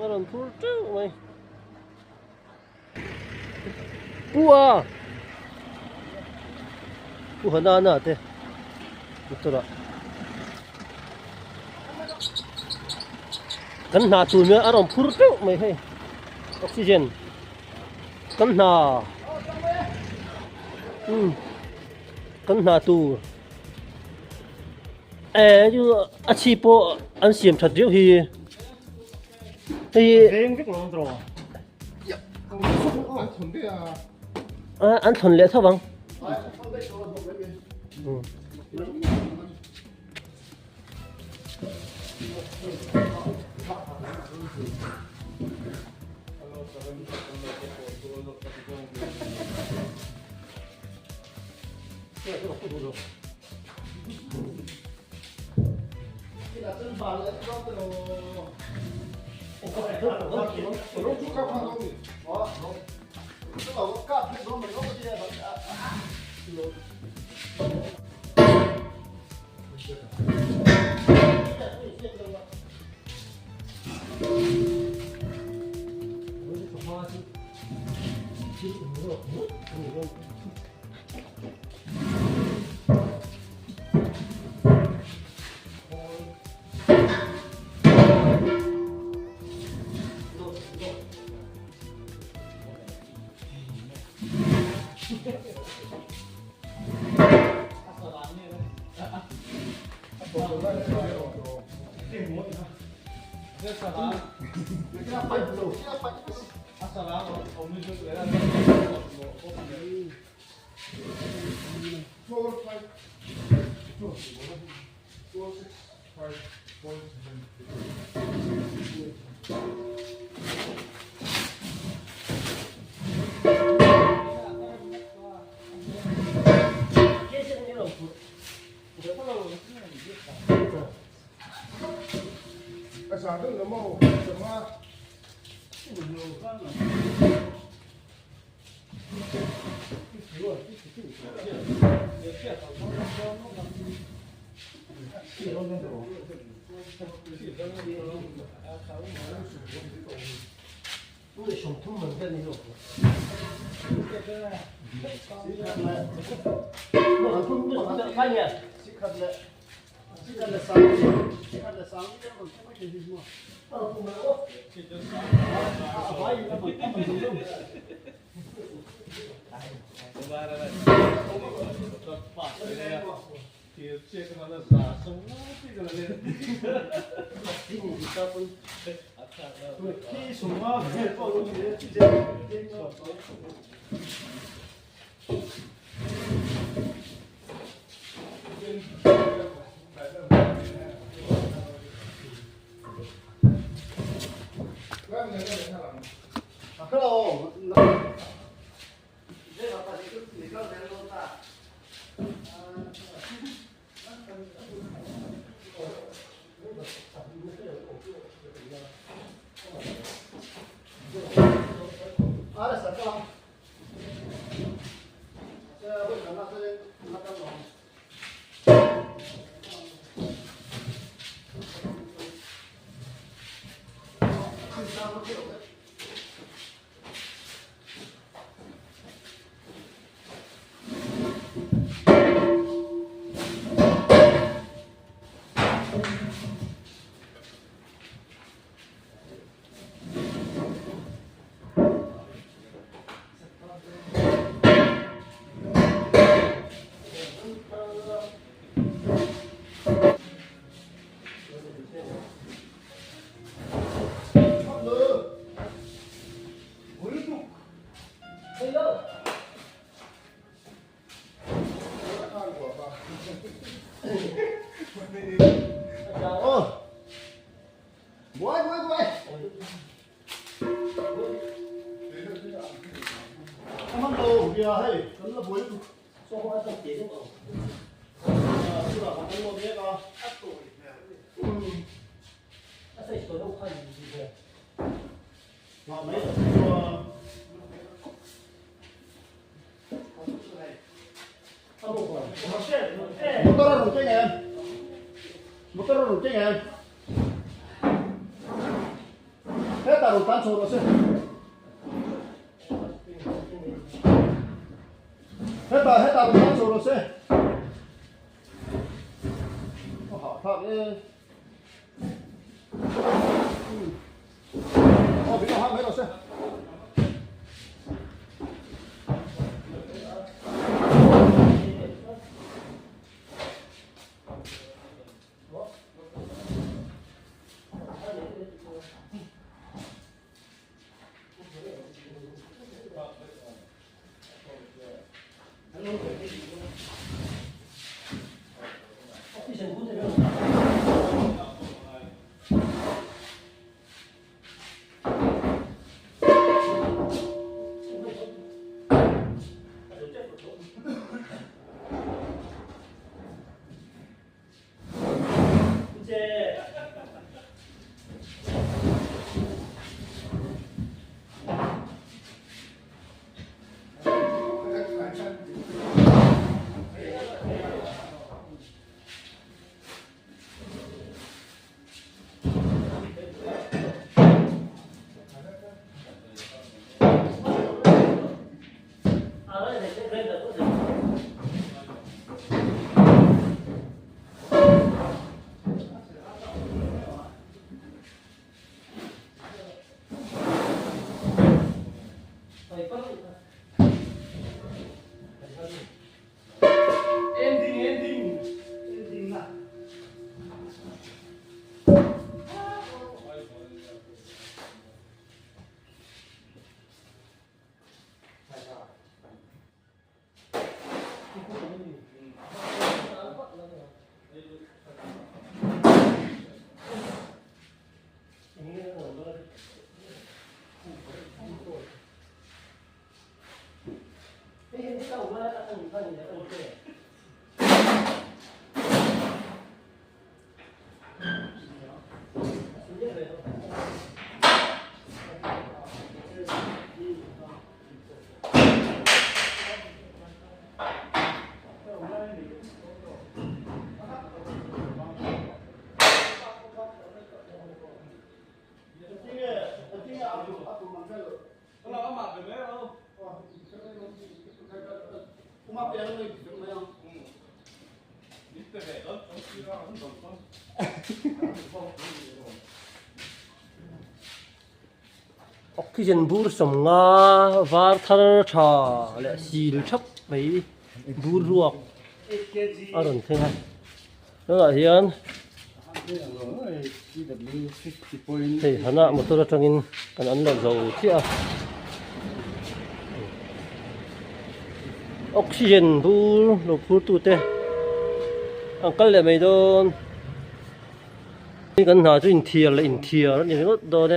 A rawn phur teuh mai. Pu a! Pu Hanana te motor ah kan hna tur hian a rawn phur teuh mai hei oxygen kan hna umm kan hna tur eh chu a chhip pawh an siam that riau hi hei an thawn leh tho vang. Hetah rawn tlan chho rawh se. Hetah hetah rawn tlan chho rawh se. A hahthlak e. Aw min lo hak mai rawh se. Oxygen bur sawmnga var thar tha leh sil thap mai bur ruak a rawn thleng a tunah hian hei hana motor atangin kan an lo zo chiah a oxygen bur lo phur tute an kal leh mai dawn kan hna chu inthiar leh inthiar a ni ringawt dawn e.